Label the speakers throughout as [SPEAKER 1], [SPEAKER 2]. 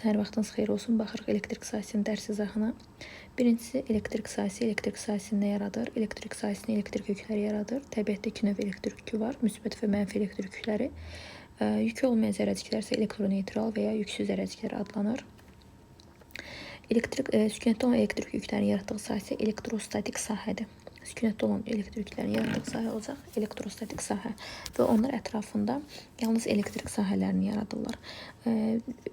[SPEAKER 1] Hər vaxtınız xeyir olsun. Baxırıq elektrik sahəsinin dərs izahına. Birincisi, elektrik sahəsi elektrik sahəsini nə yaradır? Elektrik sahəsini elektrik yükləri yaradır. Təbiətdə iki növ elektrik yükü var: müsbət və mənfi elektrik yükləri. Yükü olmayan zərrəciklər isə elektroneytral və ya yüksüz zərrəciklər adlanır. Elektrik sükunətdə olan elektrik yüklərinin yaratdığı sahə isə elektrostatik sahədir. Sükunətdə olan elektrik yüklərinin yaratdığı sahə olacaq elektrostatik sahə və onlar ətrafında yalnız elektrik sahələrini yaradırlar.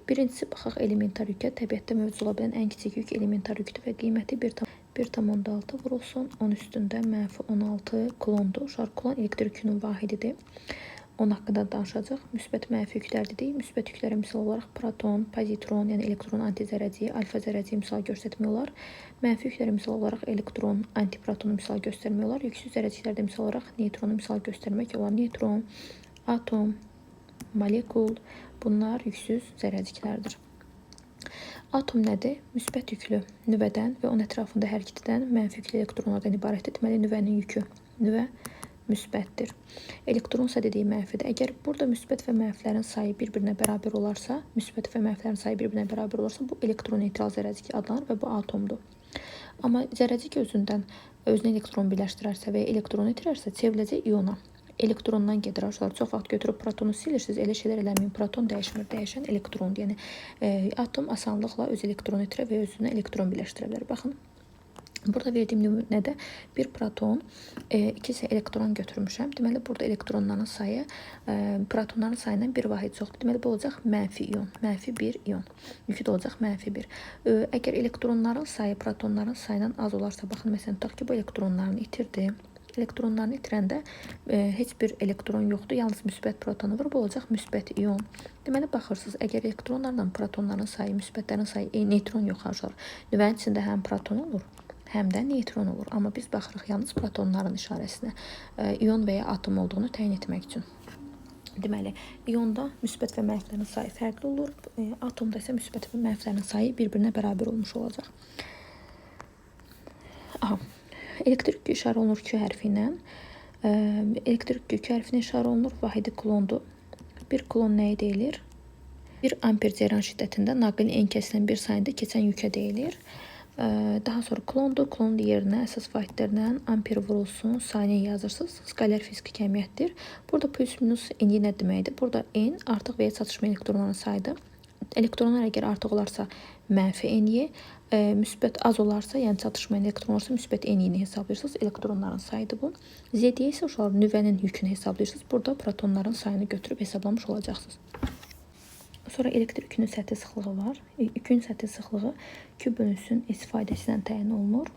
[SPEAKER 1] Birincisi, baxaq elementar yükə. Təbiətdə mövcud ola bilən ən kiçik yük elementar yükdür və qiyməti 1,6 vurulsun 10 üstündə mənfi 16 kulondur. Uşaqlar, kulon elektrik yükünün vahididir. Onun haqqında danışacaq. Müsbət, mənfi yüklər dedik. Müsbət yüklərə misal olaraq proton, pozitron, yəni elektron antizərrəciyi, alfa zərrəciyi misal göstərmək olar. Mənfi yüklərə misal olaraq elektron, antiprotonu misal göstərmək olar. Yüksüz zərrəciklərdə misal olaraq neytronu misal göstərmək olar. Neytron, atom, molekul, bunlar yüksüz zərrəciklərdir. Atom nədir? Müsbət yüklü nüvədən və onun ətrafında hərəkət edən mənfi yüklü elektronlardan ibarətdir. Deməli, nüvənin yükü, nüvə müsbətdir. Elektron isə dediyi mənfidir. Əgər burada müsbət və mənfilərin sayı bir-birinə bərabər olarsa, müsbət və mənfilərin sayı bir-birinə bərabər olarsa, bu elektroneytral zərrəcik adlanır və bu atomdur. Amma zərrəcik özündən özünə elektron birləşdirərsə və ya elektronu itirərsə, çevriləcək iona. Elektrondan gedir. Uşaqlar, çox vaxt götürüb protonu silirsiniz. Elə şeylər eləməyin. Proton dəyişmir. Dəyişən elektrondur. Yəni atom asanlıqla öz elektronu itirə və özünə elektron birləşdirə bilər. Baxın. Burada verdiyim nümunədə bir proton, iki isə elektron götürmüşəm. Deməli, burada elektronların sayı protonların sayından bir vahid çoxdur. Deməli, bu olacaq mənfi ion, mənfi bir ion. Yükü də olacaq mənfi bir. Əgər elektronların sayı protonların sayından az olarsa, baxın, məsələn, tutaq ki, bu elektronlarını itirdi. Elektronlarını itirəndə heç bir elektron yoxdur, yalnız müsbət protonu var. Bu olacaq müsbət ion. Deməli, baxırsınız, əgər elektronlarla protonların sayı, müsbətlərin sayı, neytron yox, uşaqlar. Nüvənin içində həm proton olur, həm də neytron olur. Amma biz baxırıq yalnız protonların işarəsinə, ion və ya atom olduğunu təyin etmək üçün. Deməli, ionda müsbət və mənfilərin sayı fərqli olur. Atomda isə müsbət və mənfilərin sayı bir-birinə bərabər olmuş olacaq. Aha. Elektrik yükü işarə olunur Q hərfi ilə. Elektrik yükü Q hərfinə işarə olunur. Vahidi kulondur. Bir kulon nəyə deyilir? 1 amper cəryan şiddətində naqilin en kəsilən bir saniyədə keçən yükə deyilir. Daha sonra klondur. Klonun yerinə əsas vahidlərlə amper vurulsun, saniyə yazırsınız. Skaler fiziki kəmiyyətdir. Burada plus minus n nə deməkdir? Burada n artıq və ya çatışma elektronların sayıdır. Elektronlar əgər artıq olarsa mənfi ny, müsbət az olarsa, yəni çatışma elektron olarsa müsbət ny-ni hesablayırsınız. Elektronların sayıdır bu. Z isə uşaqlar nüvənin yükünü hesablayırsınız. Burada protonların sayını götürüb hesablamış olacaqsınız. Sonra elektrik yükünün səthi sıxlığı var. Yükün səthi sıxlığı Q bölünsün S ifadəsi ilə təyin olunur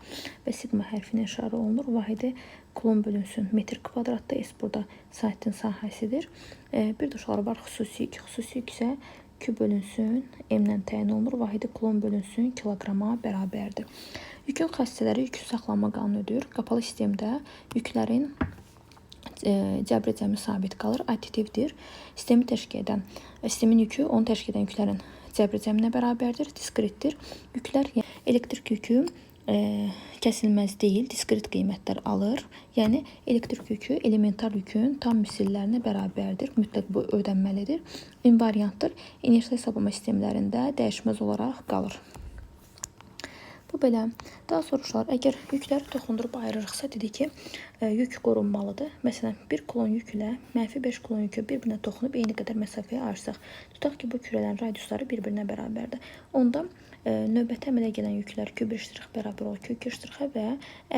[SPEAKER 1] və siqma hərfinə işarə olunur. Vahidi kulon bölünsün metr kvadratda. S burada sahətin sahəsidir. Bir də uşaqlar var xüsusi yük. Xüsusi yük isə Q bölünsün M-lə təyin olunur. Vahidi kulon bölünsün kiloqrama bərabərdir. Yükün xassələri yükün saxlanma qanunudur. Qapalı sistemdə yüklərin cəbri cəmi sabit qalır, additivdir. Sistemi təşkil edən, sistemin yükü onu təşkil edən yüklərin cəbri cəminə bərabərdir, diskritdir. Yüklər, yəni elektrik yükü kəsilməz deyil, diskrit qiymətlər alır. Yəni elektrik yükü elementar yükün tam misillərinə bərabərdir. Mütləq bu ödənməlidir. İnvariantdır. Enerji hesablama sistemlərində dəyişməz olaraq qalır. Bu belə. Daha sonra uşaqlar, əgər yükləri toxundurub ayırırıqsa, dedik ki, yük qorunmalıdır. Məsələn, 1 kulon yük ilə mənfi 5 kulon yükü bir-birinə toxunub eyni qədər məsafəyə ayırsaq, tutaq ki, bu kürələrin radiusları bir-birinə bərabərdir. Onda növbəti əmələ gələn yüklər Q1 ştrix bərabər olur Q2 ştrixa və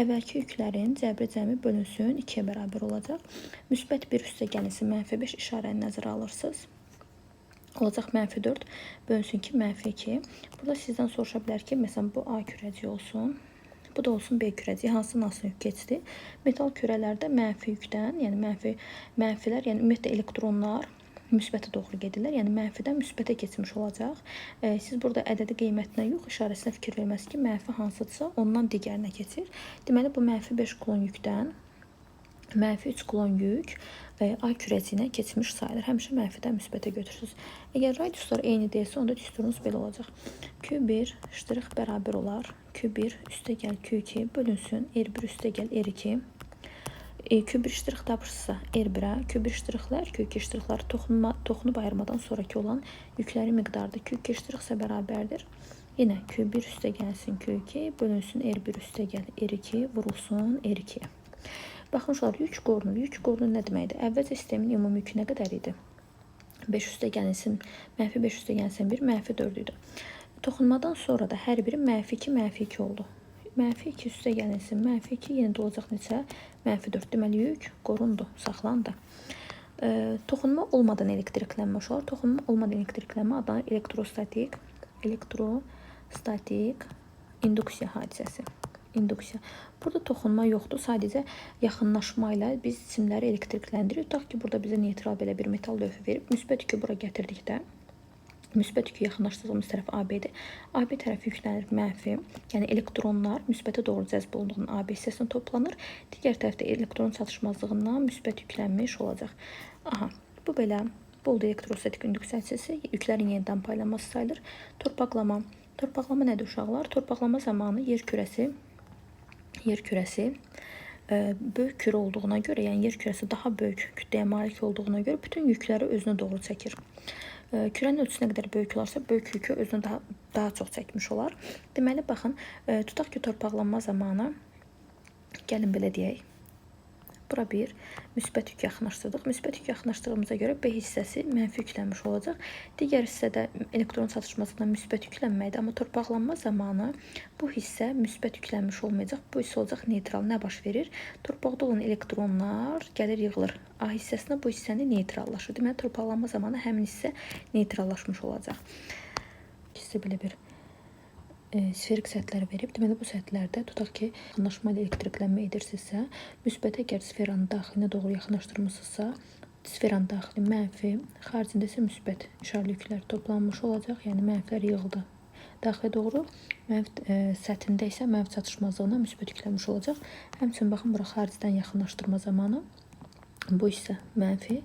[SPEAKER 1] əvvəlki yüklərin cəbri cəmi bölünsün 2-yə bərabər olacaq. Müsbət 1 üstə gəlinsin mənfi 5 işarəni nəzərə alırsınız. Olacaq mənfi 4 bölünsün ki, mənfi 2. Burada sizdən soruşa bilər ki, məsələn, bu A kürəciyi olsun, bu da olsun B kürəciyi, hansından hansına yük keçdi? Metal kürələrdə mənfi yükdən, yəni mənfilər, yəni ümumiyyətlə elektronlar müsbətə doğru gedirlər. Yəni mənfidən müsbətə keçmiş olacaq. Siz burada ədədi qiymətinə yox, işarəsinə fikir verməlisiniz ki, mənfi hansıdırsa ondan digərinə keçir. Deməli, bu mənfi 5 kulon yükdən mənfi 3 kulon yük A kürəciyinə keçmiş sayılır. Həmişə mənfidən müsbətə götürürsünüz. Əgər radiuslar eyni deyilsə, onda düsturunuz belə olacaq. Q1 ştrix bərabər olar. Q1 üstə gəl Q2 bölünsün. R1 üstə gəl R2. Q1 ştrix tapırsınızsa R1-ə, Q1 ştrixlər Q2 ştrixləri toxunub ayırmadan sonraki olan yüklərin miqdarıdır. Q2 ştrix isə bərabərdir. Yenə Q1 üstə gəlsin Q2, bölünsün R1 üstə gəl R2, vurulsun R2-yə. Baxın uşaqlar, yük qorunur. Yük qorunur nə deməkdir? Əvvəlcə sistemin ümumi yükü nə qədər idi? 5 üstə gəlinsin, mənfi 5 üstə gəlsin 1, mənfi 4 idi. Toxunmadan sonra da hər biri mənfi 2, mənfi 2 oldu. Mənfi 2 üstə gəlinsin, mənfi 2 yenə də olacaq neçə? Mənfi 4. Deməli, yük qorundu, saxlandı. Toxunma olmadan elektriklənmə uşaqlar. Toxunma olmadan elektriklənmə adlanır elektrostatik induksiya hadisəsi. Induksiya. Burada toxunma yoxdur. Sadəcə yaxınlaşma ilə biz cisimləri elektrikləndiririk. Tutaq ki, burada bizə neytral belə bir metal lövhə verib. Müsbət yükü bura gətirdikdə, müsbət yükü yaxınlaşdırdığımız tərəf AB-dir. AB tərəfi yüklənir mənfi. Yəni elektronlar müsbətə doğru cəzb olunduğundan AB hissəsinə toplanır. Digər tərəfdə elektron çatışmazlığından müsbət yüklənmiş olacaq. Aha, bu belə. Bu oldu elektrostatik induksiya hadisəsi. Yüklərin yenidən paylanması sayılır. Torpaqlama. Torpaqlama nədir uşaqlar? Torpaqlama zamanı yer kürəsi böyük kürə olduğuna görə, yəni yer kürəsi daha böyük kütləyə malik olduğuna görə bütün yükləri özünə doğru çəkir. Kürənin ölçüsü nə qədər böyük olarsa, böyük yükü özünə daha çox çəkmiş olar. Deməli, baxın, tutaq ki, torpaqlanma zamanı, gəlin belə deyək, bura bir müsbət yük yaxınlaşdırdıq. Müsbət yük yaxınlaşdırdığımıza görə B hissəsi mənfi yüklənmiş olacaq. Digər hissədə elektron çatışmasından müsbət yüklənməkdir. Amma torpaqlanma zamanı bu hissə müsbət yüklənmiş olmayacaq. Bu hissə olacaq neytral. Nə baş verir? Torpaqda olan elektronlar gəlir yığılır A hissəsinə, bu hissəni neytrallaşır. Deməli, torpaqlanma zamanı həmin hissə neytrallaşmış olacaq. Hissə belə bir sferik səthlər verib. Deməli, bu səthlərdə tutaq ki, yaxınlaşma ilə elektriklənmə edirsinizsə, müsbətə əgər sferanın daxilinə doğru yaxınlaşdırmısınızsa, sferanın daxili mənfi, xaricində isə müsbət işarəli yüklər toplanmış olacaq. Yəni, mənfilər yığıldı daxilə doğru, mənfi səthində isə mənfi çatışmazlığına müsbət yüklənmiş olacaq. Həmçinin, baxın, bura xaricdən yaxınlaşdırma zamanı bu hissə mənfi,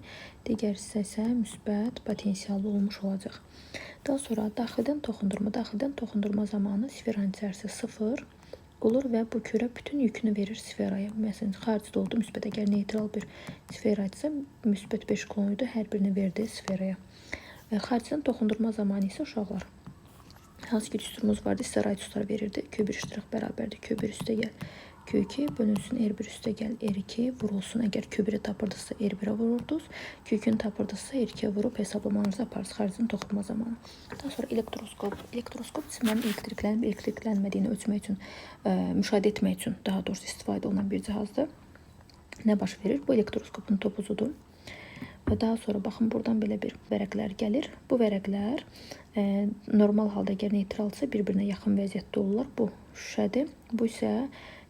[SPEAKER 1] digər hissə isə müsbət potensiallı olmuş olacaq. Daha sonra daxildən toxundurma. Daxildən toxundurma zamanı sferanın içərisi 0 olur və bu kürə bütün yükünü verir sferaya. Məsələn, xaricdə oldu müsbət. Əgər neytral bir sfera isə müsbət 5 kulon idi, hər birini verdi sferaya. Xaricdən toxundurma zamanı isə uşaqlar, hansı ki düsturumuz vardı, hissə radiuslar verirdi. Q1 ştrix bərabərdir. Q1 üstə gəl Q2 bölünsün R1 üstə gəl R2 vurulsun. Əgər Q1-i tapırdıqsa R1-ə vururdunuz. Q2-ni tapırdıqsa R2-yə vurub hesablamalarınızı aparırsınız xaricdən toxunma zamanı. Daha sonra elektroskop. Elektroskop cisimlərin elektriklənib elektriklənmədiyini ölçmək üçün, müşahidə etmək üçün daha doğrusu istifadə olunan bir cihazdır. Nə baş verir? Bu elektroskopun topuzudur. Və daha sonra baxın, buradan belə bir vərəqlər gəlir. Bu vərəqlər normal halda əgər neytralsa bir-birinə yaxın vəziyyətdə olurlar. Bu şüşədir. Bu isə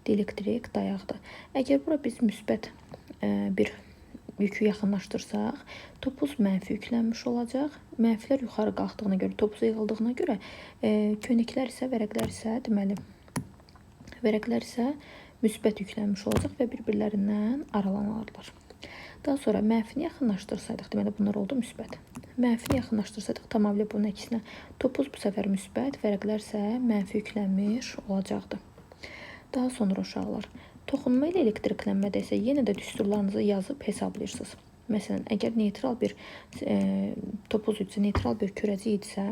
[SPEAKER 1] dielektrik dayaqdır. Əgər bura biz müsbət bir yükü yaxınlaşdırsaq, topuz mənfi yüklənmiş olacaq. Mənfilər yuxarı qalxdığına görə, topuza yığıldığına görə köynəklər isə, vərəqlər isə, deməli, vərəqlər isə müsbət yüklənmiş olacaq və bir-birlərindən aralanarlar. Daha sonra mənfini yaxınlaşdırsaydık, deməli bunlar oldu müsbət. Mənfini yaxınlaşdırsaydık, tamamilə bunun əksinə topuz bu səfər müsbət, vərəqlər isə mənfi yüklənmiş olacaqdı. Daha sonra uşaqlar, toxunma ilə elektriklənmədə isə yenə də düsturlarınızı yazıb hesablayırsınız. Məsələn, əgər neytral bir topuz idisə, neytral bir kürəcik idisə,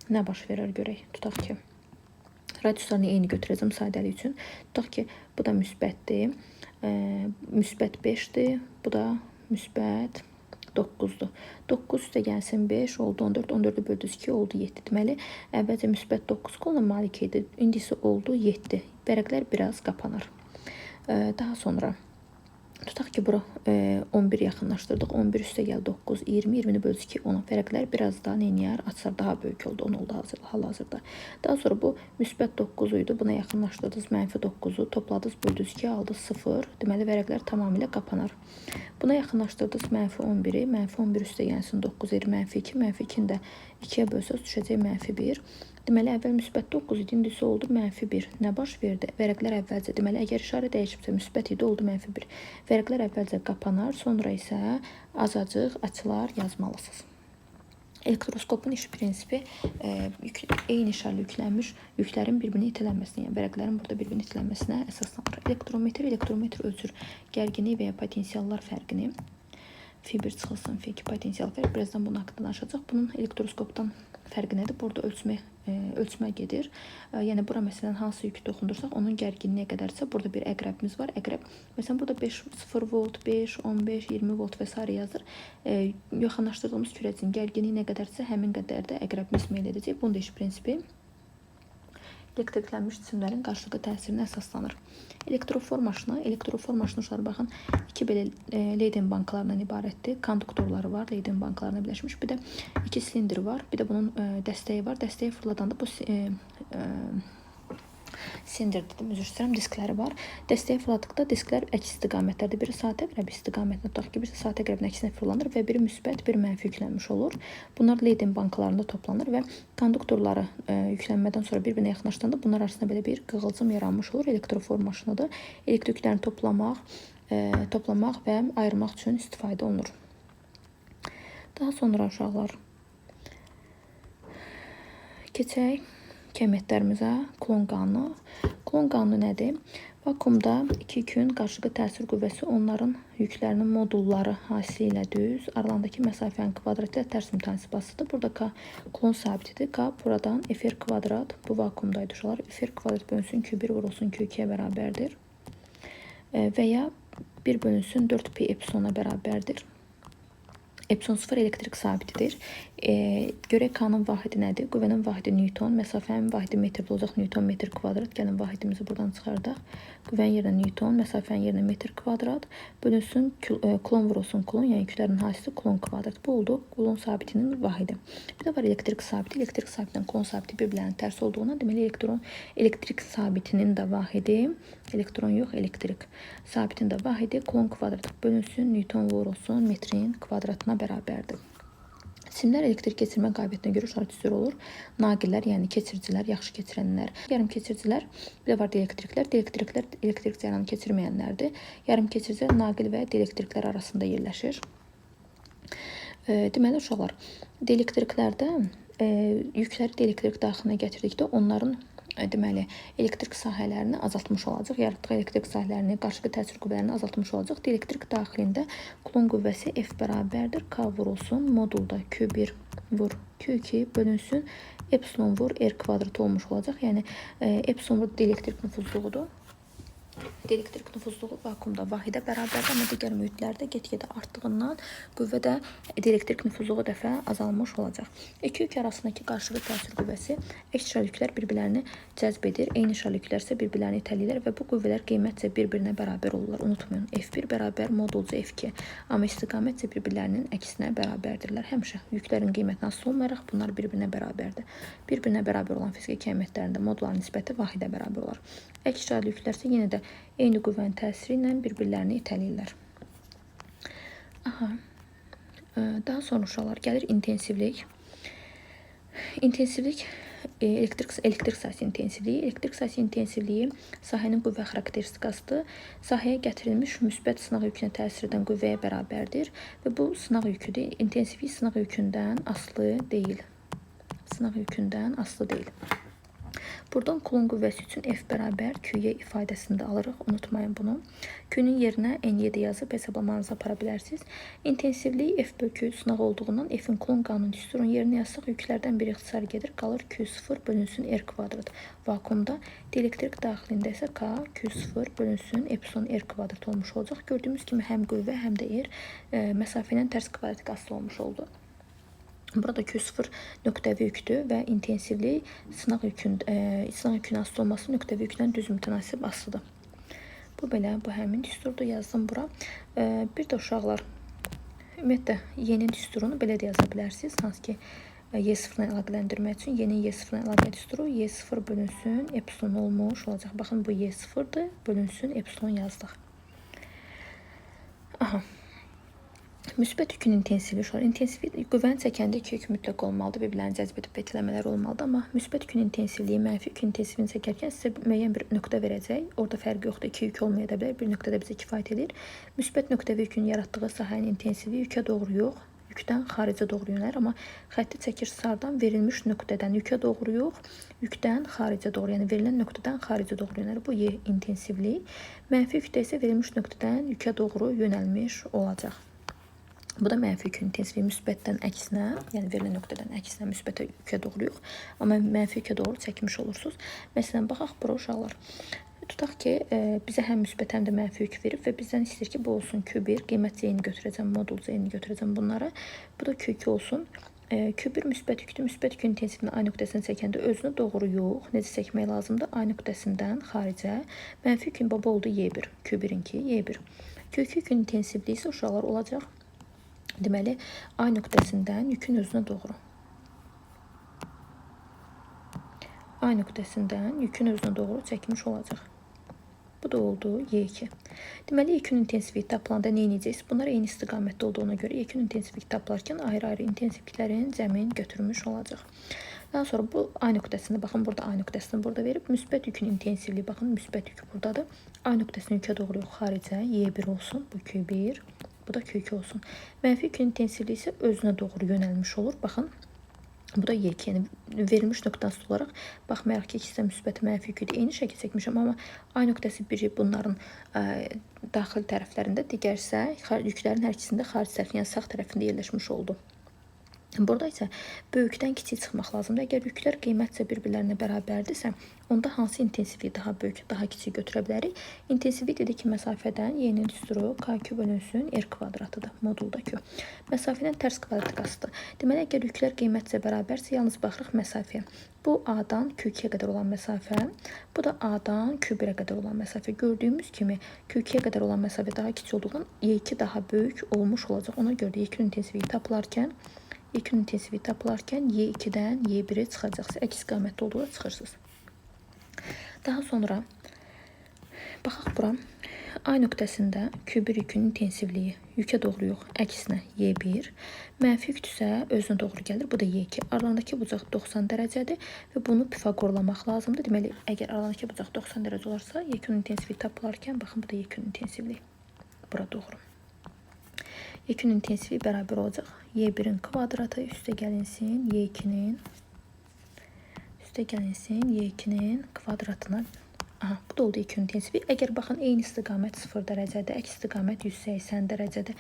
[SPEAKER 1] nə baş verər görək. Tutaq ki, radiuslarını eyni götürəcəm sadəlik üçün. Tutaq ki, bu da müsbətdir. Müsbət 5-dir. Bu da müsbət 9-dur. 9 üstə gəlsin 5 oldu 14. 14-ü böldünüz 2 oldu 7. Deməli, əvvəlcə müsbət 9 koluna malik idi. İndi isə oldu 7. Vərəqlər biraz qapanır. Daha sonra tutaq ki, bura 11 yaxınlaşdırdıq. 11 üstə gəl 9, 20, 20-ni böldük 2, 10. Vərəqlər biraz daha nə eləyər? Açar, daha böyük oldu. 10 oldu hal-hazırda. Daha sonra bu müsbət 9 idi. Buna yaxınlaşdırdınız mənfi 9-u. Topladınız, böldünüz 2, aldınız 0. Deməli, vərəqlər tamamilə qapanar. Buna yaxınlaşdırdınız mənfi 11-i. Mənfi 11 üstə gəlsin 9 verir mənfi 2. Mənfi 2-ni də 2-yə bölsəz düşəcək mənfi 1. Deməli, əvvəl müsbət 9 idi, indi isə oldu mənfi 1. Nə baş verdi? Vərəqlər əvvəlcə, deməli, əgər işarə dəyişibsə müsbət idi, oldu mənfi 1. Vərəqlər əvvəlcə qapanar, sonra isə azacıq açılar yazmalısınız. Elektroskopun iş prinsipi eyni şarla yüklənmiş yüklərin bir-birini itələnməsinə, yəni vərəqlərin burada bir-birini itələnməsinə əsaslanır. Elektrometr ölçür gərginlik və ya potensiallar fərqini. F1 çıxılsın, F2 potensial fərq. Birazdan bunun haqqında danışacaq. Bunun elektroskopdan fərqi nədir? Burada ölçmə gedir. Yəni bura məsələn hansı yükü toxundursaq, onun gərginliyi nə qədərsə, burada bir əqrəbimiz var. Əqrəb məsələn burada 5 0 volt, 5, 15, 20 volt və sairə yazır. Yaxınlaşdırdığımız kürəciyin gərginliyi nə qədərsə, həmin qədər də əqrəbimiz meyl edəcək. Bunun da iş prinsipi elektriklənmiş cisimlərin qarşılıqlı təsirinə əsaslanır. Elektrofor maşını uşaqlar baxın, iki belə Leyden bankalarından ibarətdir. Konduktorları var, Leyden bankalarına birləşmiş. Bir də iki silindr var, bir də bunun dəstəyi var. Dəstəyi fırladanda bu silindr dedim, üzr istəyirəm, diskləri var. Dəstəyi fırlatdıqda disklər əks istiqamətlərdə, biri saat əqrəbi istiqamətinə tutaq ki, birisi saat əqrəbinin əksinə fırlanır və biri müsbət, biri mənfi yüklənmiş olur. Bunlar Leyden bankalarında toplanır və konduktorları yüklənmədən sonra bir-birinə yaxınlaşdıranda bunlar arasında belə bir qığılcım yaranmış olur. Elektrofor maşınıdır. Elektriklərini toplamaq və ayırmaq üçün istifadə olunur. Daha sonra uşaqlar keçək kəmiyyətlərimizə. Kulon qanunu. Kulon qanunu nədir? Vakuumda iki yükün qarşılıqlı təsir qüvvəsi onların yüklərinin modulları hasili ilə düz, aralarındakı məsafənin kvadratı ilə tərs mütənasib asılıdır. Burada K Kulon sabitidir. K buradan Fr kvadrat, bu vakuumdaydı uşaqlar. Fr kvadrat bölünsün Q1 vurulsun Q2-yə bərabərdir. Və ya 1 bölünsün 4 pi epsilona bərabərdir. Epsilon 0 elektrik sabitidir. Görək K-nın vahidi nədir? Qüvvənin vahidi Newton, məsafənin vahidi metrdə olacaq Newton metr kvadrat. Gəlin vahidimizi buradan çıxardaq. Qüvvənin yerinə Newton, məsafənin yerinə metr kvadrat. Bölünsün kulon vurulsun kulon, yəni yüklərin hasili kulon kvadrat. Bu oldu kulon sabitinin vahidi. Bir də var elektrik sabiti. Elektrik sabitindən kulon sabiti bir-birlərinin tərsi olduğundan, deməli elektrik sabitinin də vahidi, elektron yox, elektrik sabitinin də vahidi kulon kvadrat bölünsün Newton vurulsun metrin kvadratına bərabərdir. Simlər elektrik keçirmə qabiliyyətinə görə uşaqlar cür olur. Naqillər, yəni keçiricilər, yaxşı keçirənlər. Yarım keçiricilər, bir də var dielektriklər. Dielektriklər elektrik cəryanı keçirməyənlərdir. Yarım keçiricilər naqil və dielektriklər arasında yerləşir. Deməli uşaqlar, dielektriklərdə yükləri dielektrik daxilinə gətirdikdə onların deməli, elektrik sahələrini azaltmış olacaq. Yaratdığı elektrik sahələrini, qarşılıqlı təsir qüvvələrini azaltmış olacaq. Dielektrik daxilində kulon qüvvəsi F bərabərdir. K vurulsun modulda Q1 vur Q2 bölünsün epsilon vur R kvadrat olmuş olacaq. Yəni epsilon vur dielektrik nüfuzluğudur. Dielektrik nüfuzluğu vakuumda vahidə bərabərdir, amma digər mühitlərdə get-gedə artdığından qüvvə də dielektrik nüfuzluğu dəfə azalmış olacaq. İki yük arasındakı qarşılıqlı təsir qüvvəsi əks şarlı yüklər bir-birlərini cəzb edir, eyni şarlı yüklər isə bir-birlərini itələyirlər və bu qüvvələr qiymətcə bir-birinə bərabər olurlar. Unutmayın, F1 bərabər modulca F2, amma istiqamətcə bir-birlərinin əksinə bərabərdirlər. Həmişə yüklərin qiymətinə asılı olmayaraq bunlar bir-birinə bərabərdir. Bir-birinə bərabər olan fiziki kəmiyyətlərində modulların nisbəti vahidə bərabər olar. Əks şarlı yüklər isə yenə də eyni qüvvənin təsiri ilə bir-birlərini itələyirlər. Aha. Daha sonra uşaqlar gəlir intensivlik. İntensivlik, elektrik sahəsi intensivliyi. Elektrik sahəsi intensivliyi sahənin qüvvə xarakteristikasıdır. Sahəyə gətirilmiş müsbət sınaq yükünə təsir edən qüvvəyə bərabərdir və bu sınaq yüküdür. İntensivlik sınaq yükündən asılı deyil. Sınaq yükündən asılı deyil. Buradan kulon qüvvəsi üçün F bərabər QY ifadəsini də alırıq. Unutmayın bunu. Q-nün yerinə N7 yazıb hesablamanızı apara bilərsiniz. İntensivlik F bölü Q sınaq olduğundan F-in kulon qanunu düsturunun yerinə yazsaq yüklərdən biri ixtisar gedir. Qalır Q0 bölünsün R kvadrat. Vakuumda dielektrik daxilində isə K Q0 bölünsün epsilon R kvadrat olmuş olacaq. Gördüyümüz kimi həm qüvvə, həm də R məsafə ilə tərs kvadratik asılı olmuş oldu. Burada Q0 nöqtəvi yükdür və intensivlik sınaq yükünə asılı olması nöqtəvi yükdən düz mütənasib asılıdır. Bu belə, bu həmin düsturdur, yazdım bura. Bir də uşaqlar, ümumiyyətlə, Y-nin düsturunu belə də yaza bilərsiniz. Hansı ki, Y0-la əlaqələndirmək üçün Y-nin Y0-la əlaqə düsturu Y0 bölünsün epsilon olmuş olacaq. Baxın, bu Y0-dır, bölünsün epsilon yazdıq. Aha. Müsbət yükün intensivliyi uşaqlar. İntensivlik qüvvəni çəkəndə iki yük mütləq olmalıdır, bir-birlərini cəzb edib itələmələr olmalıdır. Amma müsbət yükün intensivliyi mənfi yükün intensivliyini çəkərkən sizə müəyyən bir nöqtə verəcək. Orada fərqi yoxdur, iki yük olmaya da bilər, bir nöqtədə bizə kifayət edir. Müsbət nöqtəvi yükün yaratdığı sahənin intensivliyi yükə doğru yox, Yükdən xaricə doğru yönəlir, amma xətti çəkir sarıdan verilmiş nöqtədən yükə doğru yox, yükdən xaricə doğru, yəni verilən nöqtədən xaricə doğru yönəlir. Bu Y intensivliyi. Mənfi yükdə isə verilmiş nöqtədən yükə doğru yönəlmiş olacaq. Bu da mənfi yükün intensivliyi müsbətdən əksinə, yəni verilən nöqtədən əksinə müsbətə yükə doğru yox, amma mənfi yükə doğru çəkmiş olursunuz. Məsələn, baxaq bura uşaqlar. Tutaq ki, bizə həm müsbət, həm də mənfi yük verib və bizdən istəyir ki, bu olsun Q1, qiymət C-ni götürəcəm, modul C-ni götürəcəm bunlara. Bu da Q2 olsun. Q1 müsbət yüklü, müsbət yükün intensivliyini A nöqtəsinə çəkəndə özünə doğru yox. Necə çəkmək lazımdır? A nöqtəsindən xaricə. Mənfi yükün baba oldu Y1, Q1-inki Y1. Q2 yükün intensivliyi isə uşaqlar olacaq. Deməli, A nöqtəsindən yükün özünə doğru. A nöqtəsindən yükün özünə doğru çəkmiş olacaq. Bu da oldu Y2. Deməli, yükün intensivliyi tapılanda nə edəcəksiniz? Bunlar eyni istiqamətdə olduğuna görə yükün intensivliyi tapılarkən ayrı-ayrı intensivliklərin cəmin götürmüş olacaq. Daha sonra bu A nöqtəsini, baxın burada A nöqtəsini burada verib, müsbət yükün intensivliyi, baxın müsbət yük buradadır. A nöqtəsinin yükə doğru yox, xaricə Y1 olsun, bu Q1. Bu da Q2 olsun. Mənfi yükün intensivliyi isə özünə doğru yönəlmiş olur. Baxın, bu da Y2, yəni verilmiş nöqtəsi olaraq baxmayaraq ki, ikisi də müsbət mənfi yüküdür. Eyni şəkil çəkmişəm, amma A nöqtəsi biri bunların daxil tərəflərində, digər isə yüklərin hər ikisində xaric tərəfində, yəni sağ tərəfində yerləşmiş oldu. Burada isə böyükdən kiçik çıxmaq lazımdır. Əgər yüklər qiymətcə bir-birlərinə bərabərdirsə, onda hansı intensivliyi daha böyük, daha kiçik götürə bilərik? İntensivlik dedik ki, məsafədən Y-nin düsturu KQ bölünsün R kvadratıdır, modulda Q. Məsafədən tərs kvadratikasıdır. Deməli, əgər yüklər qiymətcə bərabərsə, yalnız baxırıq məsafəyə. Bu A-dan Q2-yə qədər olan məsafə, bu da A-dan Q1-ə qədər olan məsafə. Gördüyümüz kimi Q2-yə qədər olan məsafə daha kiçik olduğundan Y2 daha böyük olmuş olacaq. Ona görə də Y2-nin intensivliyi tapılarkən Y2-dən Y1-i çıxacaqsınız. Əks istiqamətdə olduğunda çıxırsınız. Daha sonra baxaq bura. A nöqtəsində Q1 yükünün intensivliyi yükə doğru yox, əksinə Y1. Mənfi yükdürsə özünə doğru gəlir. Bu da Y2. Aralarındakı bucaq 90 dərəcədir və bunu pifaqorlamaq lazımdır. Deməli, əgər aralarındakı bucaq 90 dərəcə olarsa, Y2-nin intensivliyi tapılarkən, baxın, bu da Y2-nin intensivliyi. Bura doğru. Y2-nin intensivliyi bərabər olacaq. Y1-in kvadratı üstə gəlinsin Y2-nin üstə gəlinsin Y2-nin kvadratına. Aha, bu da oldu Y2-nin intensivliyi. Əgər baxın, eyni istiqamət 0 dərəcədir, əks istiqamət 180 dərəcədir.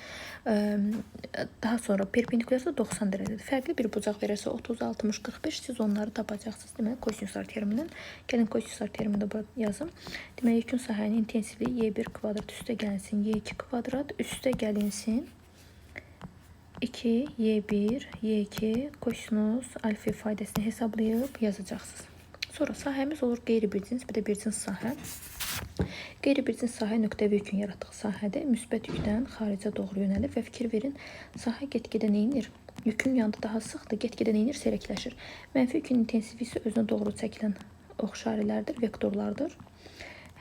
[SPEAKER 1] Daha sonra perpendikulyarsa 90 dərəcədir. Fərqli bir bucaq verərsə 30, 60, 45, siz onları tapacaqsınız. Deməli, kosinuslar termindən. Gəlin, kosinuslar termini də burada yazım. Deməli, yekun sahənin intensivliyi Y1 kvadrat üstə gəlinsin Y2 kvadrat üstə gəlinsin 2, Y1, Y2 kosinus alfa ifadəsini hesablayıb yazacaqsınız. Sonra sahəmiz olur qeyri-bir cins, bir də bir cins sahə. Qeyri-bir cins sahə nöqtəvi yükün yaratdığı sahədir. Müsbət yükdən xaricə doğru yönəlir və fikir verin, sahə get-gedə nə edir? Yükün yanında daha sıxdır, get-gedə nə edir? Seyrəkləşir. Mənfi yükün intensivliyi isə özünə doğru çəkilən ox işarələrdir, vektorlardır.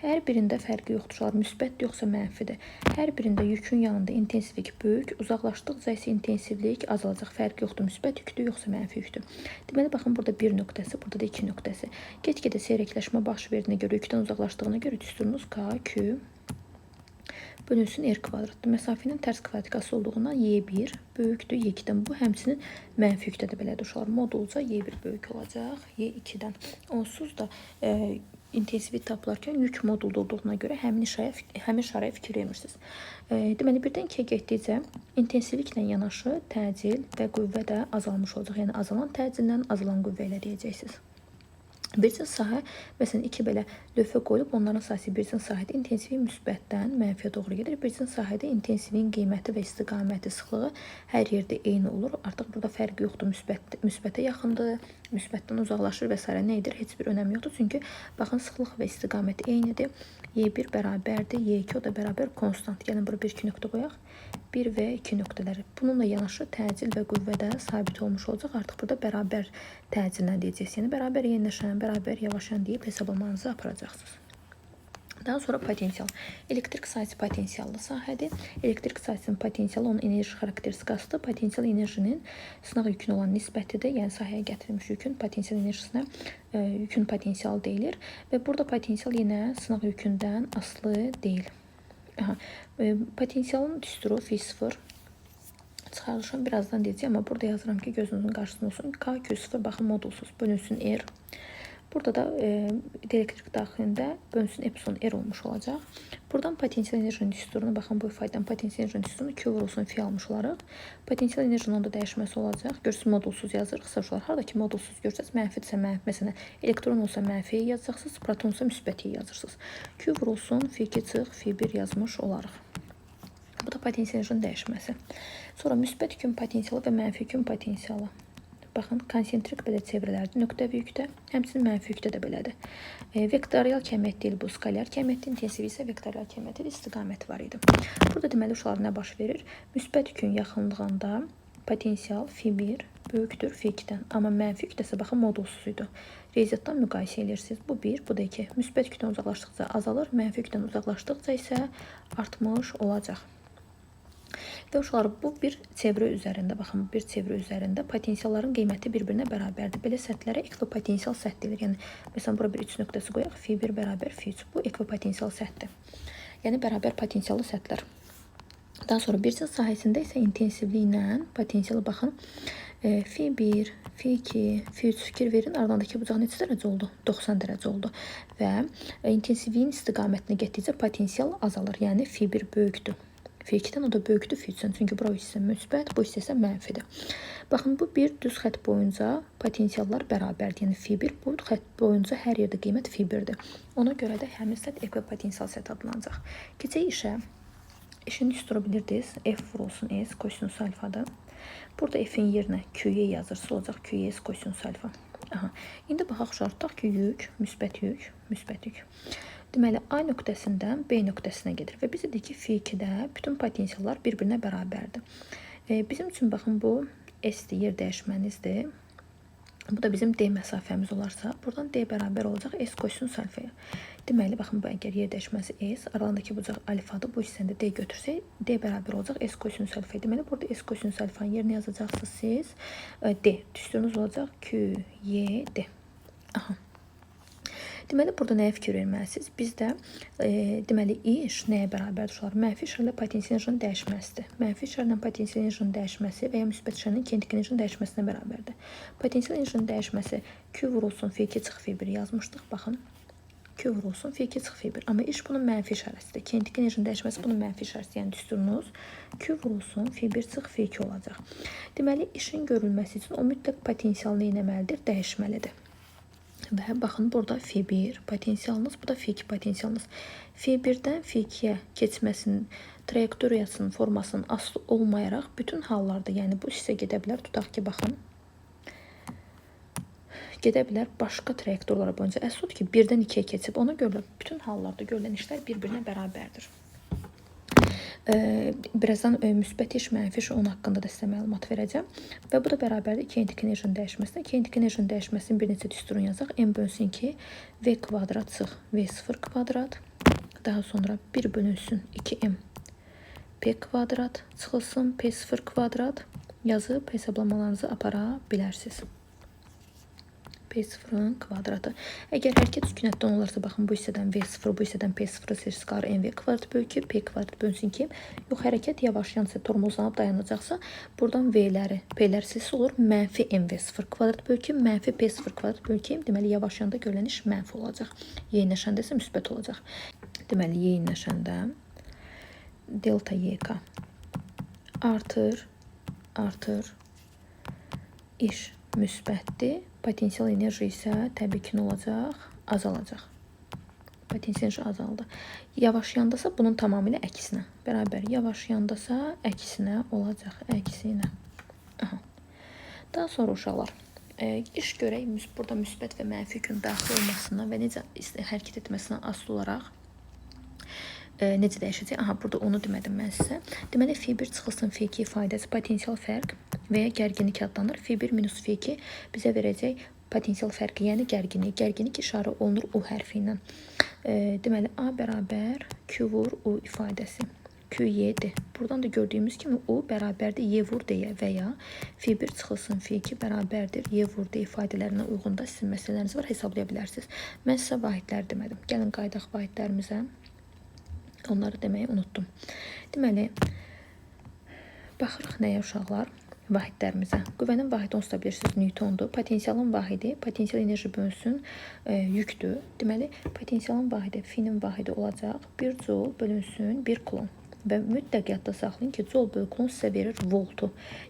[SPEAKER 1] Hər birində fərqi yoxdur. Uşaqlar, müsbətdir yoxsa mənfidir. Hər birində yükün yanında intensivlik böyük, uzaqlaşdıqca isə intensivlik azalacaq. Fərqi yoxdur. Müsbət yüklü yoxsa mənfi yüklü. Deməli, baxın, burada 1 nöqtəsi, burada da 2 nöqtəsi. Get-gedə seyrəkləşmə baş verdiyinə görə, yükdən uzaqlaşdığına görə düsturunuz K, Q bölünsün R kvadratdır. Məsafənin tərs kvadratikası olduğundan Y1 böyükdür Y2-dən. Bu həmçinin mənfi yükdə də belədir uşaqlar. Modulca Y1 böyük olacaq Y2-dən. Onsuz da intensivlik tapılarkən yük modulda olduğuna görə həmin işarəyə fikir vermirsiniz. Deməli, 1-dən 2-yə getdikcə intensivliklə yanaşı təcil və qüvvə də azalmış olacaq. Yəni, azalan təcillə azalan qüvvə ilə deyəcəksiniz. Bir cins sahə, məsələn, 2 belə lövhə qoyulub, onların sahəsi bir cins sahədə intensivlik müsbətdən mənfiyə doğru gedir. Bir cins sahədə intensivliyin qiyməti və istiqaməti, sıxlığı hər yerdə eyni olur. Artıq burada fərqi yoxdur. Müsbətə yaxındır, müsbətdən uzaqlaşır və s. Nə edir? Heç bir önəmi yoxdur. Çünki baxın, sıxlıq və istiqaməti eynidir. Y1 bərabərdir, Y2 o da bərabər konstant. Gəlin, bura 1-2 nöqtə qoyaq. 1 və 2 nöqtələri. Bununla yanaşı təcil və qüvvə də sabit olmuş olacaq. Artıq burada bərabər təcillə deyəcəksiniz. Yəni, bərabər yeniləşən, bərabər yavaşan deyib hesablamanızı aparacaqsınız. Daha sonra potensial. Elektrik sahəsi potensiallı sahədir. Elektrik sahəsinin potensialı onun enerji xarakteristikasıdır. Potensial enerjinin sınaq yükünə olan nisbətidir. Yəni sahəyə gətirilmiş yükün potensial enerjisinə yükün potensialı deyilir. Və burada potensial yenə sınaq yükündən asılı deyil. Aha, potensialın düsturu F0 Çıxarılışını birazdan deyəcəyəm, amma burada yazıram ki, gözünüzün qarşısında olsun. K Q0 baxın modulsuz bölünsün R. Burada da dielektrik daxilində bölünsün epsilon R olmuş olacaq. Buradan potensial enerjinin düsturunu, baxın bu ifadədən potensial enerjinin düsturunu Q vurulsun fi almış olarıq. Potensial enerjinin onda dəyişməsi olacaq. Görürsünüz modulsuz yazırıq. Uşaqlar, harada ki modulsuz görsəz, mənfidirsə mənfi, məsələn, elektron olsa mənfi yazacaqsınız, proton olsa müsbət yazırsınız. Q vurulsun fi2 çıx fi1 yazmış olarıq. Bu da potensial enerjinin dəyişməsi. Sonra müsbət yükün potensialı və mənfi yükün potensialı. Baxın, konsentrik belə çevrələrdir. Nöqtəvi yükdə, həmçinin mənfi yükdə də belədir. Vektorial kəmiyyət deyil bu, skalyar kəmiyyətdir. İntensiv isə vektorial kəmiyyətdir, istiqaməti var idi. Burada deməli uşaqlar nə baş verir? Müsbət yükün yaxınlığında potensial fi1 böyükdür fi2-dən. Amma mənfi yükdə isə baxın modulsuz idi. Riyaziyyatdan müqayisə edirsiniz. Bu 1, bu da 2. Müsbət yükdən uzaqlaşdıqca azalır, mənfi yükdən uzaqlaşdıqca isə artmış olacaq. Və uşaqlar, bu bir çevrə üzərində, baxın, bir çevrə üzərində potensialların qiyməti bir-birinə bərabərdir. Belə səthlərə ekvipotensial səth deyilir. Yəni, məsələn, bura bir 3 nöqtəsi qoyaq, fi1 bərabər fi3. Bu ekvipotensial səthdir. Yəni, bərabər potensiallı səthlər. Daha sonra bir cins sahəsində isə intensivliklə potensialı baxın, fi1, fi2, fi3 fikir verin. Aralarındakı bucaq neçə dərəcə oldu? 90 dərəcə oldu. Və intensivliyin istiqamətinə getdikcə potensial azalır. Yəni, fi1 böyükdür. Fi2-dən, o da böyükdür fi3-dən. Çünki bura hissə müsbət, bu hissə isə mənfidir. Baxın, bu bir düz xətt boyunca potensiallar bərabərdir. Yəni fi1 bu xətt boyunca hər yerdə qiymət fi1-dir. Ona görə də həmin səth ekvipotensial səth adlanacaq. Keçək işə. İşin düsturu bilirdiniz. F vurulsun S kosinus alfadır. Burada F-in yerinə QY yazırsınız, olacaq QS kosinus alfa. Aha. İndi baxaq uşaqlar, tutaq ki, yük, müsbət yük, müsbət yük. Deməli, A nöqtəsindən B nöqtəsinə gedir və biz dedik ki, fi2-də bütün potensiallar bir-birinə bərabərdir. Bizim üçün baxın, bu S-dir, yer dəyişmənizdir. Bu da bizim D məsafəmiz olarsa, buradan D bərabər olacaq S kosinus alfaya. Deməli, baxın, bu əgər yer dəyişməsi S, aralarındakı bucaq alfadır, bu hissəni də D götürsək, D bərabər olacaq S kosinus alfaya. Deməli, burada S kosinus alfanın yerinə yazacaqsınız siz D. Düsturunuz olacaq Q, Y, D. Aha. Deməli, burada nəyə fikir verməlisiniz? Bizdə deməli, iş nəyə bərabərdir uşaqlar? Mənfi işarə ilə potensial enerjinin dəyişməsidir. Mənfi işarə ilə potensial enerjinin dəyişməsi və ya müsbət işarə ilə kinetik enerjinin dəyişməsinə bərabərdir. Potensial enerjinin dəyişməsi Q vurulsun fi2 çıx fi1 yazmışdıq. Baxın, Q vurulsun fi2 çıx fi1. Amma iş bunun mənfi işarəsidir. Kinetik enerjinin dəyişməsi bunun mənfi işarəsidir. Yəni düsturunuz Q vurulsun fi1 çıx fi2 olacaq. Deməli, işin görülməsi üçün o mütləq potensial nə etməlidir? Dəyişməlidir. Və baxın, burada fi1 potensialınız, bu da fi2 potensialınız. Fi1-dən fi2-yə keçməsinin trayektoriyasının formasının asılı olmayaraq bütün hallarda, yəni bu hissə gedə bilər, tutaq ki, baxın, gedə bilər başqa trayektorlara boyunca. Əsas odur ki, 1-dən 2-yə keçib, ona görə bütün hallarda görülən işlər bir-birinə bərabərdir. Birazdan müsbət iş, mənfi iş onun haqqında da sizə məlumat verəcəm. Və bu da bərabərdir kinetik enerjinin dəyişməsinə. Kinetik enerjinin dəyişməsinin bir neçə düsturunu yazaq. M bölünsün 2, V kvadrat çıx V0 kvadrat. Daha sonra 1 bölünsün 2M P kvadrat çıxılsın P0 kvadrat yazıb hesablamalarınızı apara bilərsiniz. P0-ın kvadratı. Əgər hərəkət sükunətdən olarsa, baxın, bu hissədən V0, bu hissədən P0 silsiz qalır MV kvadrat bölü P kvadrat bölünsün 2. Yox, hərəkət yavaşlayansa, tormozlanıb dayanacaqsa, buradan V-ləri, P-lər silsiz olur. Mənfi MV0 kvadrat bölü mənfi P0 kvadrat bölü 2. Deməli, yavaşlayanda görülən iş mənfi olacaq. Yeyinləşəndə isə müsbət olacaq. Deməli, yeyinləşəndə delta YK artır, artır, iş müsbətdir. Potensial enerji isə təbii ki, nə olacaq? Azalacaq. Potensial enerji azaldı. Yavaşlayandasa bunun tamamilə əksinə. Bərabər yavaşlayandasa əksinə olacaq. Əksinə. Aha. Daha sonra uşaqlar, iş görək burada müsbət və mənfi yükün daxil olmasına və necə hərəkət etməsinə asılı olaraq necə dəyişəcək? Aha, burada onu demədim mən sizə. Deməli, F1 çıxılsın F2 ifadəsi potensial fərq və ya gərginlik adlanır. F1 minus F2 bizə verəcək potensial fərqi, yəni gərginlik. Gərginlik işarə olunur U hərfi ilə. Deməli, A bərabər Q vur U ifadəsi. QY-dir. Buradan da gördüyümüz kimi U bərabərdir Y vur D-yə və ya F1 çıxılsın F2 bərabərdir Y vur D ifadələrinə uyğun da sizin məsələləriniz var, hesablaya bilərsiniz. Mən sizə vahidlər demədim. Gəlin qayıdaq vahidlərimizə. Onları deməyi unutdum. Deməli, Baxırıq nəyə uşaqlar? Vahidlərimizə. Qüvvənin vahidi onsuz da bilirsiniz Newtondur. Potensialın vahidi potensial enerji bölünsün yüktür. Deməli, potensialın vahidi F-nin vahidi olacaq. 1 joule bölünsün 1 kulon. Və mütləq yadda saxlayın ki, joule bölü kulon sizə verir voltu.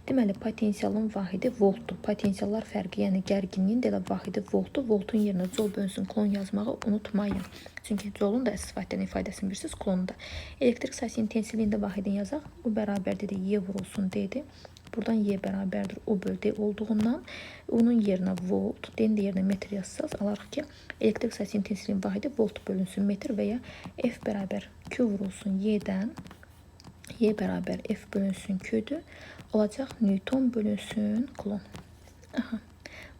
[SPEAKER 1] Deməli, potensialın vahidi voltdur. Potensiallar fərqi, yəni gərginliyin də elə vahidi voltdur. Voltun yerinə joule bölünsün kulon yazmağı unutmayın. Çünki joulun da əsas vahidlərin ifadəsini bilirsiniz, kulonun da. Elektrik sahəsi intensivliyində vahidini yazaq. U bərabərdir Y vurulsun D-dir. Buradan Y bərabərdir U bölü D olduğundan U-nun yerinə volt, D-nin də yerinə metr yazsaz, alarıq ki, elektrik sahəsi intensivliyinin vahidi volt bölünsün metr və ya F bərabər Q vurulsun Y-dən Y bərabər F bölünsün Q-dür. Olacaq Newton bölünsün kulon. Aha.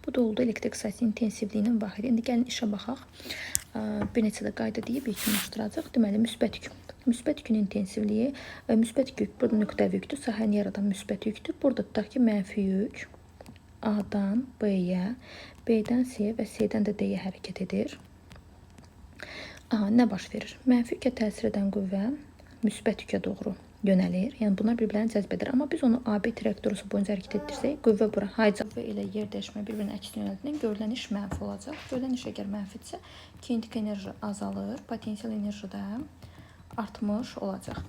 [SPEAKER 1] Bu da oldu elektrik sahəsi intensivliyinin vahidi. İndi gəlin işə baxaq. Bir neçə də qayda deyib yekunlaşdıracaq. Deməli, müsbət yük. Müsbət yükün intensivliyi, müsbət yük burada nöqtəvi yükdür. Sahəni yaradan müsbət yüktür. Burada tutaq ki, mənfi yük A-dan B-yə, B-dən C-yə və C-dən də D-yə hərəkət edir. Aha, nə baş verir? Mənfi yükə təsir edən qüvvə müsbət yükə doğru yönəlir. Yəni bunlar bir-birlərini cəzb edir. Amma biz onu AB trayektoriyası boyunca hərəkət etdirsək, qüvvə bura hayca qüvvə ilə yer dəyişmə bir-birinin əksinə yönəldiyindən görülən iş mənfi olacaq. Görülən iş əgər mənfidirsə, kinetik enerji azalır, potensial enerji də artmış olacaq.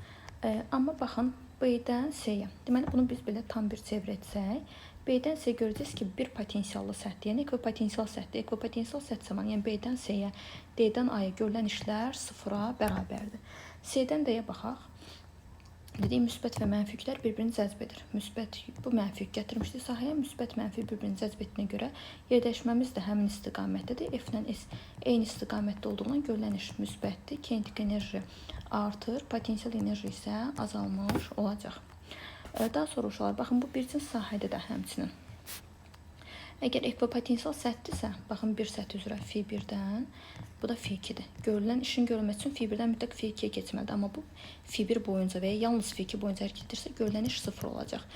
[SPEAKER 1] Amma baxın B-dən C-yə. Deməli bunu biz belə tam bir çevir etsək, B-dən C görəcəksiniz ki, bir potensiallı səthdir. Yəni ekvipotensial səthdir. Ekvipotensial səth zamanı, yəni B-dən C-yə, D-dən A-ya görülən işlər sıfıra bərabərdir. C-dən D-yə baxaq. Dediyim müsbət və mənfi yüklər bir-birini cəzb edir. Müsbət bu mənfi yük gətirmişdi sahəyə, müsbət mənfi bir-birini cəzb etdiyinə görə yerdəyişməmiz də həmin istiqamətdədir. F ilə S eyni istiqamətdə olduğundan görülən iş müsbətdir. Kinetik enerji artır, potensial enerji isə azalmış olacaq. Daha sonra uşaqlar, baxın bu bir cins sahədə də həmçinin. Əgər ekvipotensial səthdirsə, baxın bir səth üzrə F1-dən, bu da F2-dir. Görülən işin görülməsi üçün F1-dən mütləq F2-yə keçməlidir. Amma bu F1 boyunca və ya yalnız F2 boyunca hərəkət edirsə, görülən iş sıfır olacaq.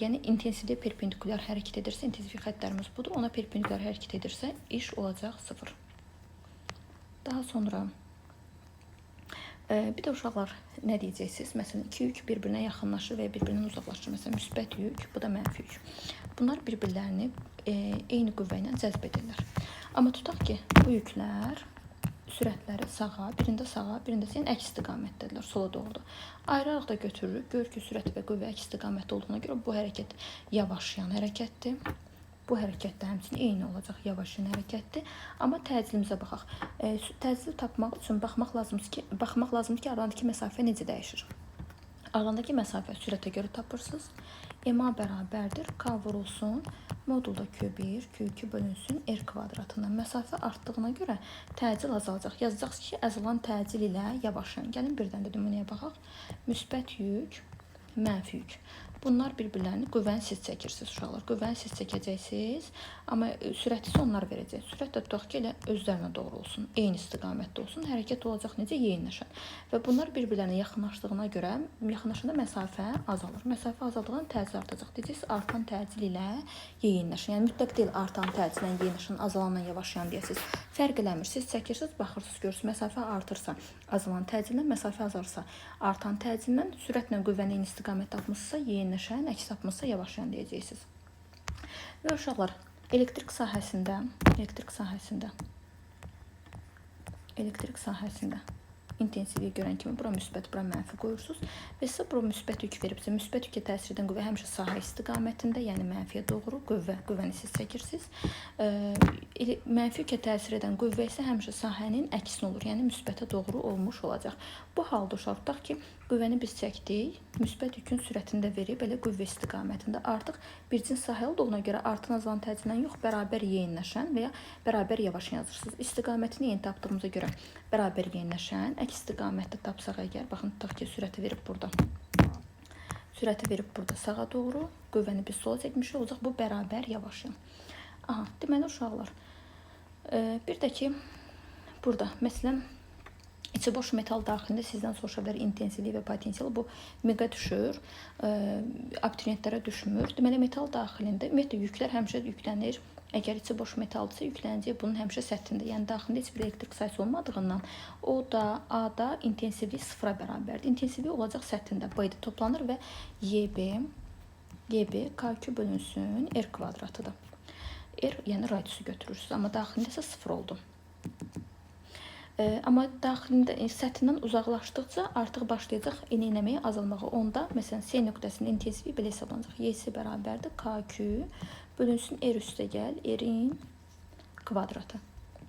[SPEAKER 1] Yəni intensivliyə perpendikulyar hərəkət edirsə, intensivlik xəttlərimiz budur. Ona perpendikulyar hərəkət edirsə, iş olacaq sıfır. Daha sonra bir də uşaqlar nə deyəcəksiniz? Məsələn, iki yük bir-birinə yaxınlaşır və ya bir-birindən uzaqlaşır. Məsələn, müsbət yük, bu da mənfi yük. Bunlar bir-birlərini eyni qüvvə ilə cəzb edirlər. Amma tutaq ki, bu yüklər sürətləri sağa, birində sağa, birində isə yəni əks istiqamətdədirlər, sola doğrudur. Ayrı-ayrı da götürürük. Görür ki, sürət və qüvvə əks istiqamətdə olduğuna görə bu hərəkət yavaşlayan hərəkətdir. Bu hərəkət də həmçinin eyni olacaq, yavaşlayan hərəkətdir. Amma təcilimizə baxaq. Təcili tapmaq üçün baxmaq lazımdır ki, aralarındakı məsafə necə dəyişir. Aralarındakı məsafə sürətə görə tapırsınız. MA bərabərdir K vurulsun modulda Q1, Q2 bölünsün R kvadratından. Məsafə artdığına görə təcil azalacaq. Yazacaqsınız ki, azalan təcil ilə yavaşlayan. Gəlin birdən də nümunəyə baxaq. Müsbət yük, mənfi yük. Bunlar bir-birlərini qüvvəni siz çəkirsiniz uşaqlar. Qüvvəni siz çəkəcəksiniz, amma sürəti isə onlar verəcək. Sürət də tutaq ki, elə özlərinə doğru olsun, eyni istiqamətdə olsun. Hərəkət olacaq necə? Yeyinləşən. Və bunlar bir-birlərinə yaxınlaşdığına görə, yaxınlaşanda məsafə azalır. Məsafə azaldığından təcil artacaq. Deyəcəksiniz, artan təcil ilə yeyinləşən. Yəni mütləq deyil artan təcillə yeyinləşən, azalanla yavaşlayan deyəsiniz. Fərq eləmir. Siz çəkirsiniz, baxırsınız, görürsünüz, məsafə artırsa, azalan təcillə, məsafə azalırsa, artan təcillə, sürətlə qüvvəni eyni istiqamətdə tapmışsınızsa, yeyinləşən, əks tapmışsa yavaşlayan deyəcəksiniz. Və uşaqlar, elektrik sahəsində intensivliyi görən kimi bura müsbət, bura mənfi qoyursunuz və sizə bura müsbət yük veribsə, müsbət yükə təsir edən qüvvə həmişə sahə istiqamətində, yəni mənfiyə doğru qüvvəni siz çəkirsiniz. Mənfi yükə təsir edən qüvvə isə həmişə sahənin əksinə olur, yəni müsbətə doğru olmuş olacaq. Bu halda uşaq, tutaq ki, qüvvəni biz çəkdik, müsbət yükün sürətini də verib, elə qüvvə istiqamətində artıq bir cins sahə olduğuna görə artan azalan təcillə yox, bərabər yeyinləşən və ya bərabər yavaş yazırsınız. İstiqamətini yeni tapdığımıza görə bərabər yeyinləşən, əks istiqamətdə tapsaq əgər, baxın, tutaq ki, sürəti verib burada. Sürəti verib burada sağa doğru, qüvvəni biz sola çəkmişik, olacaq bu bərabər yavaşlayan. Aha, deməli uşaqlar, bir də ki, burada, məsələn, içi boş metal daxilində sizdən soruşa bilər intensivlik və potensialı. Bu meqa düşür, abituriyentlərə düşmür. Deməli, metal daxilində, ümumiyyətlə, yüklər həmişə yüklənir. Əgər içi boş metaldırsa, yüklənəcək bunun həmişə səthində. Yəni, daxilində heç bir elektrik sayısı olmadığından O da, A da intensivlik sıfıra bərabərdir. İntensivlik olacaq səthində. B-də toplanır və YB YB KQ bölünsün R kvadratıdır. R, yəni radiusu götürürsünüz, amma daxilində isə 0 oldu. Amma daxilində səthindən uzaqlaşdıqca artıq başlayacaq enə eləməyə, azalmağa. Onda məsələn C nöqtəsinin intensivliyi belə hesablanacaq. YC bərabərdir KQ bölünsün R üstə gəl R-in kvadratı.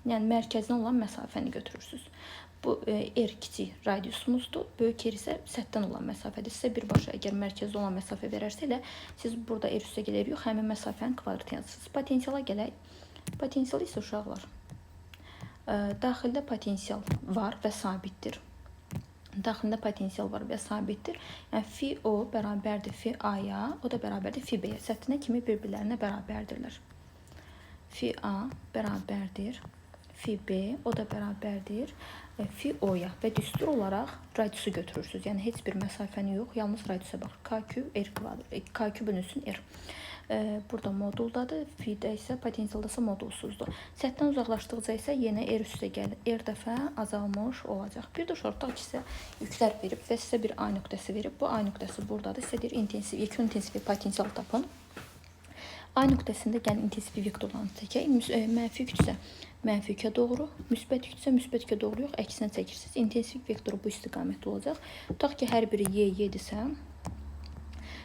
[SPEAKER 1] Yəni mərkəzdən olan məsafəni götürürsünüz. Bu R kiçik radiusumuzdur. Böyük R isə səthdən olan məsafədir. Sizə birbaşa əgər mərkəzdə olan məsafə verərsə elə siz burada R üstə gəl R yox, həmin məsafənin kvadratını yazırsınız. Potensiala gələk. Potensial isə uşaqlar, daxildə potensial var və sabitdir. Daxilində potensial var və sabitdir. Yəni fi O bərabərdir fi A-ya, o da bərabərdir fi B-yə. Səthinə kimi bir-birlərinə bərabərdirlər. Fi A bərabərdir fi B, o da bərabərdir fi O-ya və düstur olaraq radiusu götürürsünüz. Yəni heç bir məsafəni yox, yalnız radiusa baxır. KQ R kvadrat, KQ bölünsün R. Burada moduldadır. Fi-də isə potensialda isə modulsuzdur. Səthdən uzaqlaşdıqca isə yenə R üstə gəlir. R dəfə azalmış olacaq. Bir də uşaq tutaq ki, sizə yüklər verib və sizə bir A nöqtəsi verib. Bu A nöqtəsi buradadır. Sizə deyir intensiv, yekun intensiv potensial tapın. A nöqtəsində gəlin intensiv vektorlarını çəkək. Mənfi yüksə mənfi yükə doğru, müsbət yüksə müsbət yükə doğru yox, əksinə çəkirsiniz. İntensiv vektoru bu istiqamətdə olacaq. Tutaq ki, hər biri Y, Y-dirsə,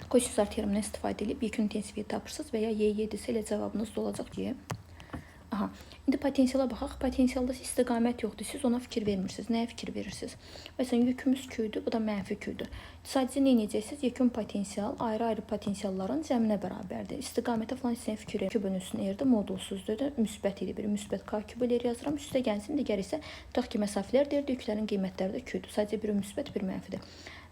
[SPEAKER 1] kosinuslar teoremindən istifadə edib yekun intensivliyi tapırsınız və ya Y, Y-dirsə elə cavabınız da olacaq Y. Aha. İndi potensiala baxaq. Potensialda istiqamət yoxdur. Siz ona fikir vermirsiniz. Nəyə fikir verirsiniz? Məsələn, yükümüz Q-dür, bu da mənfi Q-dür. Sadəcə nə edəcəksiniz? Yekun potensial ayrı-ayrı potensialların cəminə bərabərdir. İstiqamətə falan heç nəyə fikir vermirsiniz. Q bölünsün R-dir, modulsuzdur, müsbət idi. Biri müsbət K Q bölü R yazıram. Üstə gəlsin, digəri isə tutaq ki, məsafələr deyirdi, yüklərin qiymətləri də Q-dür. Sadəcə biri müsbət, biri mənfidir.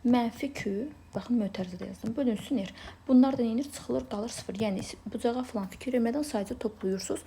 [SPEAKER 1] Mənfi Q, baxın mötərizədə yazdım, bölünsün R. Bunlar da nə edir? Çıxılır, qalır 0. Yəni bucağa falan fikir vermədən sadəcə toplayırsınız.